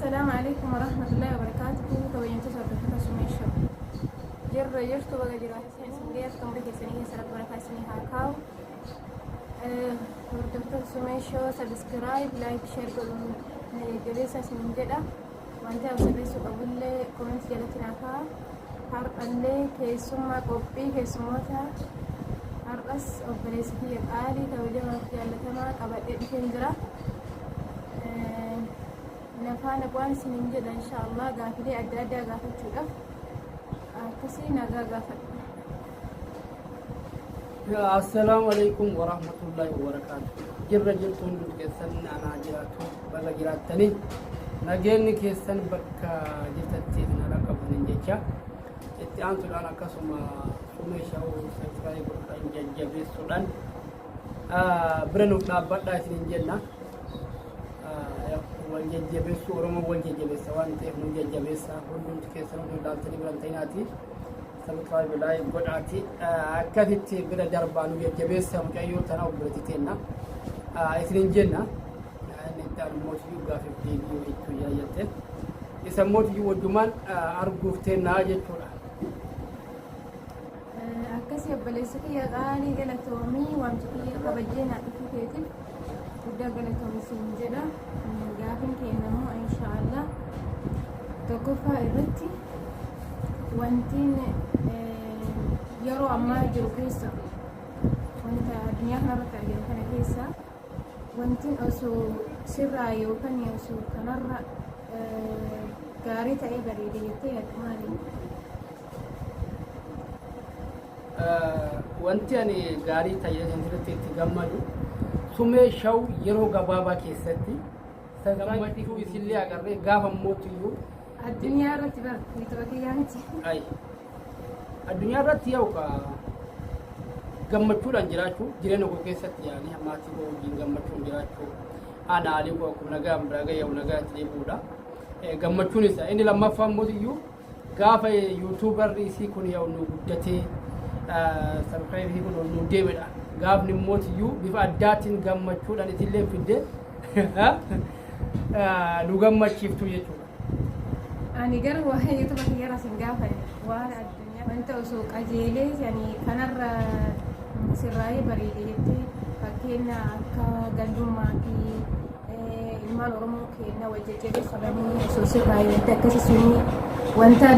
Assalaamu alaikum warahmatullahi wabarakaatuhu. Kabajamtoota hordoftoota Sumee Show. Jirra jirtu, baga jiraattan isin ga'e, akka umurii keessanii keessa Rabbi barakaa isinii haa kaa'u. Hordoftoota Sumee Show, subscribe, like, share godhuun na jajjabeessaa isiniin jedha. Wanti ani sirreessuu qabullee comment jalatti naa kaa'a. Har'allee keessummaa, qophii keessummoota, har'as obboleessi kiyya qaalii kabajamaa fi jaallatamaa qabadhee dhufeen jira. Na faana bu'aan isiniin jedha, inshaallah gaafilee adda addaa gaafachuudhaaf akkasii nagaa gaafadhu. Assalaamu alaikum warahmatullahi wabarakaatu. Jirra jirtu, hundi keessan anaa jiraatu, baga jiraattanii, nageenyi keessan bakka jirtatti isin haa qaqqabuun jecha. Itti aansuudhaan akkasuma Sumee Show subscribe godhuudhaan jajjabeessuudhaan bira nuuf dhaabbadhaa isiniin jenna. Wal jajjabeessuu, Oromoo wal jajjabeessa waan ta'eef nu jajjabeessa. Hundumti keessan hundi ilaaltanii biran ta'inaati. Subscribe, like godhaati akkasitti bira darbaa, nu jajjabeessa, mucayyoo tana obboleetti teenna isinin jenna. Inni itti aanu mootiyyuu gaafiif deebi'uu jechuu jira jette, isa mootiyyuu wajjumaan arguuf teennaa jechuudha. Akkasii obboleessi kiyya qaalii, galatoomii, waamcha kiyya kabajjee naa dhufuu keetiif guddaa galatoomi siin jedha. Gaafiin keenya immoo inshaallah tokkoffaa irratti wantiin yeroo ammaa jiru keessa, wanta addunyaa kanarratti arginu kana keessa, wantiin osoo sirraa yookaan osoo kanarra gaarii ta'ee bareede jettee yaaddu maali? Wanti ani gaarii ta'e sirriitti itti gammadu, Sumee Show yeroo gabaabaa keessatti gammachuu isillee agarree gaafa mootiyyuu Addunyaa irratti bar, YouTube kiyyaa miti. Ay. Addunyaa irratti yaa'u ka gammachuudhaan jiraachuu, jireenya koo keessatti yaani maatii koo wajjin gammachuun jiraachuu, aanaalee koo akkuma nagaan biraa ga'e nagaa itti deebi'uudha. Gammachuun isa inni lammaffaan mootiyyuu gaafa YouTuberri isii kun yaa'u nu guddatee subscribe kun nu deemedha. Gaafni mootiyyuu bifa addaatiin gammachuudhaan itillee fidde nu gammachiiftu jechuudha. Ani garuu waa'ee YouTube kiyyarra sin gaafanne, waan addunyaa wanta osoo qajeelee yani kanarra sirraa'ee bareede jettee, fakkeenya akka gandummaa fi ilmaan Oromoo keenya wal jajjabeessuudhaan osoo sirraa'ee, wanti akkasii suni wanta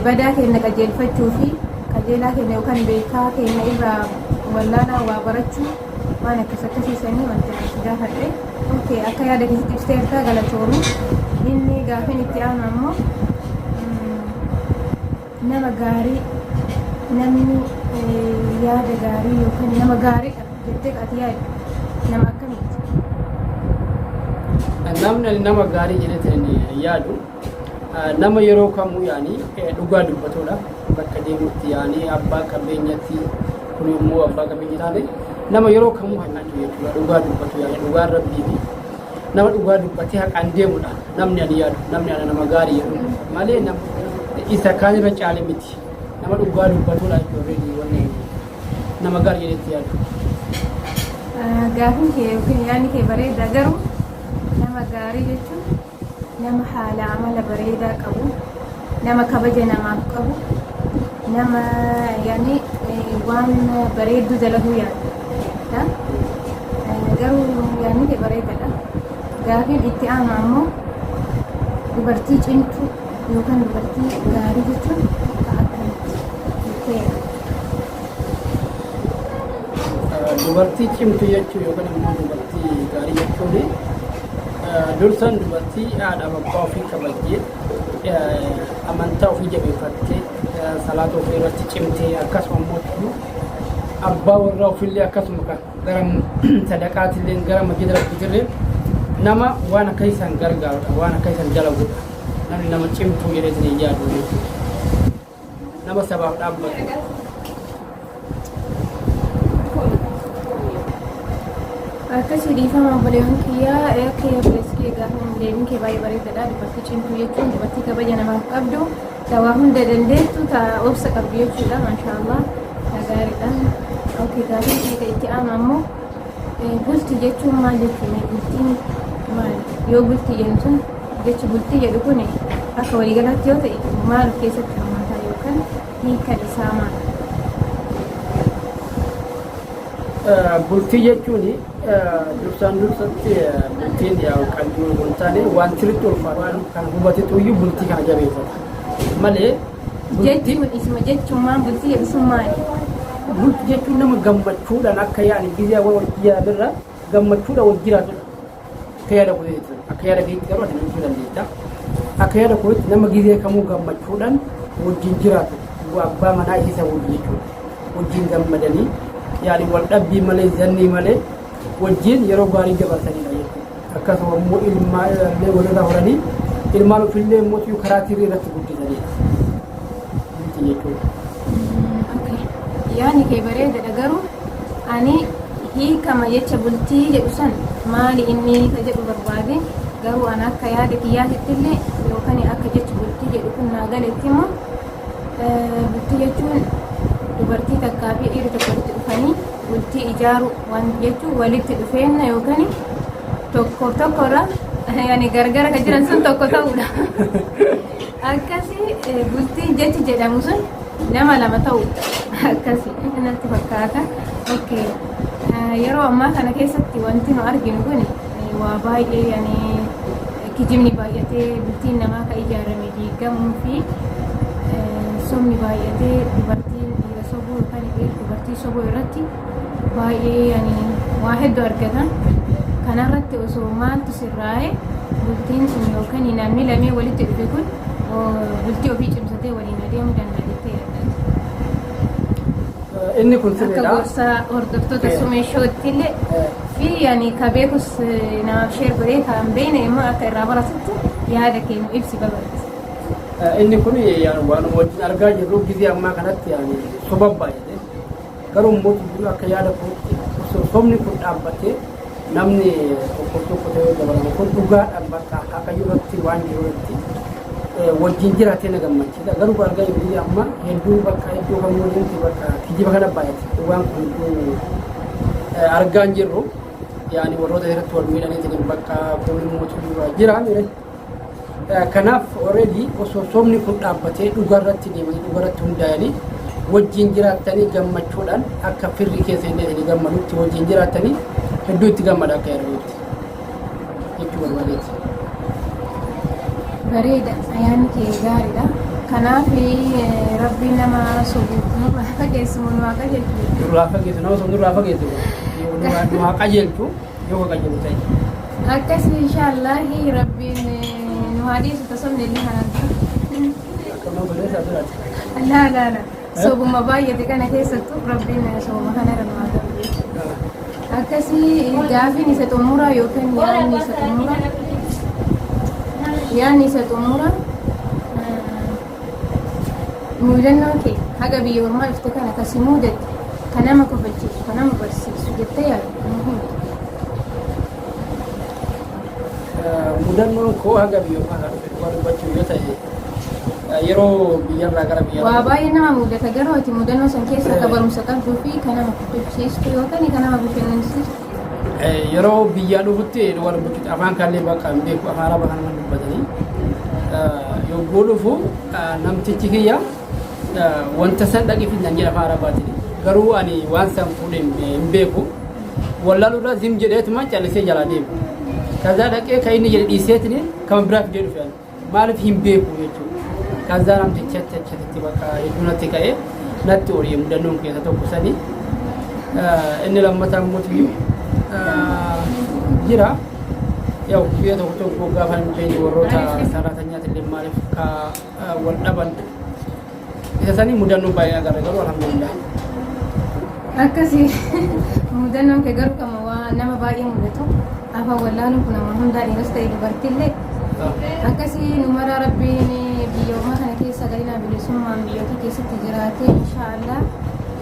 badaa keenya qajeelfachuu fi qajeelaa keenya yookaan beekaa keenya irraa wallaalaa waa barachuu, waan akkas akkasiisanii wanta si gaafadhe. Okay, akka yaada keessatti ibsiteerta, galatoomi. Inni gaafin itti aanu ammoo, nama gaarii, namni yaada gaarii yookaan nama gaariidha jettee ati yaaddu nama akkamiiti? Namni ani nama gaarii jedheetiin yaadu nama yeroo kamuu yaani dhugaa dubbatudha. Bakka deemutti yaani abbaa qabeenyatti, kun immoo abbaa qabeenya taane, nama yeroo kamuu hannatu jechuudha. Dhugaa dubbatu, yaani dhugaan rabbii fi nama dhugaa dubbatee haqaan deemudha. Namni ani yaadu, namni ana nama gaarii jedhu malee nama isa kaan irra caale miti. Nama dhugaa dubbatudha jechuudha wanni nama gaarii jedhetti yaadu. Gaafin kee yookiin yaadni kee bareeda, garuu nama gaarii jechuun nama haala amala bareedaa qabu, nama kabaja namaaf qabu, nama yaani waan bareedduu dalaguu yaadu. Garuu yaadni kee bareedaadha. Gaafiin itti aanu ammoo, dubartii cimtuu yookaan dubartii gaarii jechuun akkamitti jettee yaadda? Dubartii cimtuu jechuun yookaan immoo dubartii gaarii jechuun dursan dubartii haadha abbaa ofii kabajjee, amantaa ofii jabeeffattee, salaata ofii irratti cimtee, akkasuma immoo abbaa warraa ofiillee akkasuma kan gara sadaqaatillee gara masjida rabbiitillee nama waan akka isaan gargaarudha, waan akka isaan dalagudha. Namni nama cimtuu jedheetiin hin yaadu jechuudha. Nama sabaaf dhaabbatu. Akkasii, dhiifama obboleewwan kiyyaa, akka obboleessi kee gaafa deebiin kee baay'ee bareedaadha. Dubartii cimtuu jechuun dubartii kabaja namaaf qabdu, ta waa hunda dandeettu, ta obsa qabdu jechuudha. Maashaallah, gaariidha. Okay, gaafiin kee itti aanu ammoo, bultii jechuun maal jechuudha? Bultiin maali? Yoo bultii jennu sun Jechi bultii jedhu kun akka waliigalaatti yoo ta'e maal of keessatti hammata yookaan hiikan isaa maal? Bultii jechuun dursaan dursatti bultiin qalbii hin taane waan sirriitti ulfaatu waan kan hubatetu iyyuu bultii kana jabeeffata malee. Jechuun isuma jechuun bultii jedhu sun maali? Bultii jechuun nama gammachuudhaan akka yaa'an gizee wal jiraatu gammachuudhaan wal jiraatudha. Akka yaada kootiitti, akka yaada keetti garuu ati namuu dandeetta. Akka yaada kootiitti nama gizee kamuu gammachuudhaan wajjin jiraatu abbaa manaa isa wajjin jechuudha. Wajjin gammadanii yaani wal dhabbii malee, zannii malee wajjin yeroo gaarii dabarsanidha jechuudha. Akkasuma immoo ilmaa illee walirraa horanii ilmaan ofiillee immoo karaa sirrii irratti guddisanidha. Bultii jechuudha. Yaani kee bareedadha, garuu ani hiikama jecha bultii jedhu san maali inni ka jedhu barbaade. Garuu ani akka yaada kiyyaatitti illee yookaan akka jechi bultii jedhu kun naa galetti immoo, bultii jechuun dubartii takkaa fi dhiirri tokko walitti dhufanii bultii ijaaru waan jechuun walitti dhufeenna yookaan tokko tokkorra yani gargara ka jiran sun tokko ta'uudha. Akkasi bultii jechi jedhamu sun nama lama ta'u akkasi natti fakkaata. Okay. Yeroo ammaa kana keessatti wanti nu arginu kun waa baay'ee yani kijibni baay'atee bultiin namaa ka ijaarame diigamuu fi sobni baay'atee dubartiin dhiira sobuu yookaan dhiirri dubartii sobuu irratti baay'ee yani waa hedduu argatan. Kanarratti osoo maaltu sirraa'e bultiin sun yookaan namni lamee walitti dhufe kun bultii ofii cimsatee waliin adeemuu danda'a jettee yaadda? Inni kun Akka sirriidha. gorsa hordoftoota Sumee Showtti illee fi yani ka beekus namaaf share godhee, kan beekne immoo akka irraa baratutti yaada kennu ibsi babal'isa. Inni kun waan wajjin argaa jirru gizee ammaa kanatti yaani soba baay'ate. Garuu immoo jiru akka yaada kootti osoo sobni kun dhaabbatee namni tokko tokko ta'ee dabalame kun dhugaadhaan bakka haqa irratti waan jiru irratti wajjin jiraatee na gammachiisa. Garuu argaa jiru biyya amma hedduu bakka hedduu kan deemte bakka kijiba kana baay'ate. Dhugaan kun hedduu argaa hin jirru. Yaani warroota irratti wal miidhaniitiin bakka kun immoo jira mire. Kanaaf already osoo sobni kun dhaabbatee dhugarratti deemanii dhugarratti hundaa'anii wajjin jiraattanii gammachuudhaan akka firri keessa illee isin gammadutti wajjin jiraattanii hedduu itti gammada akka yaadamutti jechuu barbaadeeti. Bareeda, ayyaanni kee gaariidha. Kanaaf rabbiin nama sobu nurraa fageessu, nu haa qajeelchu. Nurraa fageessu, nama sobu nurraa fageessu, nu haa qajeelchu yoo ka qajeelu ta'e. Akkasii inshaallahi rabbiin nu haa dhiisu tasobni illee kanaan dura. Akka nama balleessaa duraati. Laa laa laa. Sobuma baay'ate kana keessattuu rabbiin sobuma kana irra nu haa qabu jechuudha. Akkasii gaafiin isa xumuraa yookaan yaadni isa xumuraa mudannoo kee haga biyya ormaa dhufte kana kasi mudate, ka nama kofalchiisu, ka nama barsiisu jettee yaadu nu himi. Mudannoon koo haga biyya ormaa kana dhufe dhugaa dubbachuu yoo ta'e yeroo biyyarraa gara biyya Waa baay'ee nama mudata, garuu ati mudannoo san keessa ka barumsa qabduu fi ka nama kofalchiistu yookaan ka nama bashannansiistu. Yeroo biyyaa dhufutti dhugaa dubbachuutti afaan kaallee bakka hin beeku, afaan araba kana dubbatanii yogguu dhufu namtichi kiyya wanta san dhaqi fidan jedha afaan arabaatiin, garuu ani waan san fuudhee hin beeku. Wallaaluurraa zim jedheetuma callisee jalaa deema. Kazaa dhaqee kan inni jedhe dhiiseetini kan biraa fidee dhufe ani. Maaliif hin beeku jechuudha. Kazaa namtichi achi achitti bakka hedduu natti ka'ee natti ori'e, mudannoon keessa tokko sani. Inni lammataa immoo jira. Yaa'u biyya tokko tokko gaafa hin beekne warroota saraatanyaati illee maaliif ka wal dhaban isa sanii mudannoo baay'ee agarra, garuu alhamdulillah. Akkasii mudannoon kee garuu kama waa nama baay'ee mudatu, afaan wallaaluun kun nama hundaa dhiiras ta'e dubartiillee. Akkasii nu maraa rabbiin biyya ormaa kana keessa galinaa bilisummaan biyyoota keessatti jiraatee inshaallah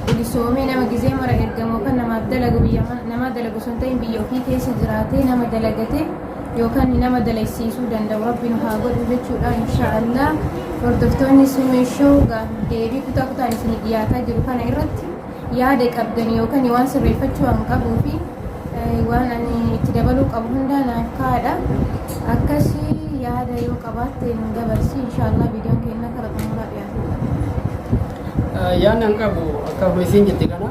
bilisoomee nama gizee mara ergamu kan namaaf dalagu biyya namaa dalagu sun ta'in biyya ofii keessa jiraatee nama dalagate yookaan nama dalaysiisuu danda'u rabbi nu haa godhu jechuudha inshaallah. Hordoftoonni Sumee Show, deebii kutaa kutaan isin dhiyaataa jiru kana irratti yaada qabdan yookaan waan sirreeffachuu an qabuu fi waan ani itti dabaluu qabu hundaa naaf kaa'adha. Akkasii. Yaada yoo qabaatte nu dabarsi, inshaallah viidiyoon keenya kara xumuraa dhiyaatudha. Yaadni an qabu akkuma isiin jette kana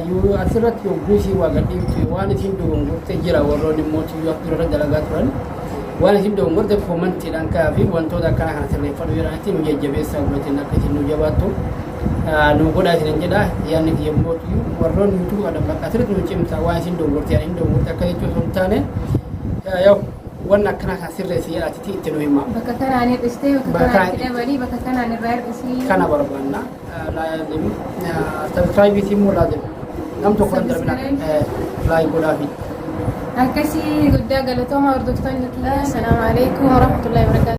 yoo asirratti yogguu isii waa gadhiifte waan isiin dogongorte jira, warroonni immoo tiyyuu akka durarra dalagaa turan waan isiin dogongorte commentiidhaan kaa'aa fi wantoota akkana kana sirreeffadhu jedhanitti nu jajjabeessaa, godhatiin akka isin nu jabaattu nu godhaa isin jedha. Yaadni kiyya immoo tiyyuu warroonni YouTube qaban bakka asirratti nu cimsa, waan isiin dogongorte yaadni dogongorte akka jechuu osoo hin taane, yaa'u waan akkana kana sirreessi jedhaatitti itti nu hima. Bakka kanaan hir'istee, bakka Bakka kanaan itti kanaan dabalii, bakka kanaan irraa hir'isii. Kana barbaanna. Laazim subscribe immoo laazim nam tokko hin darbina, like godhaafi. Akkasii guddaa galatooma hordoftoonni kiyya. Assalaamu alaikum warahmatullahi wabarakatuh.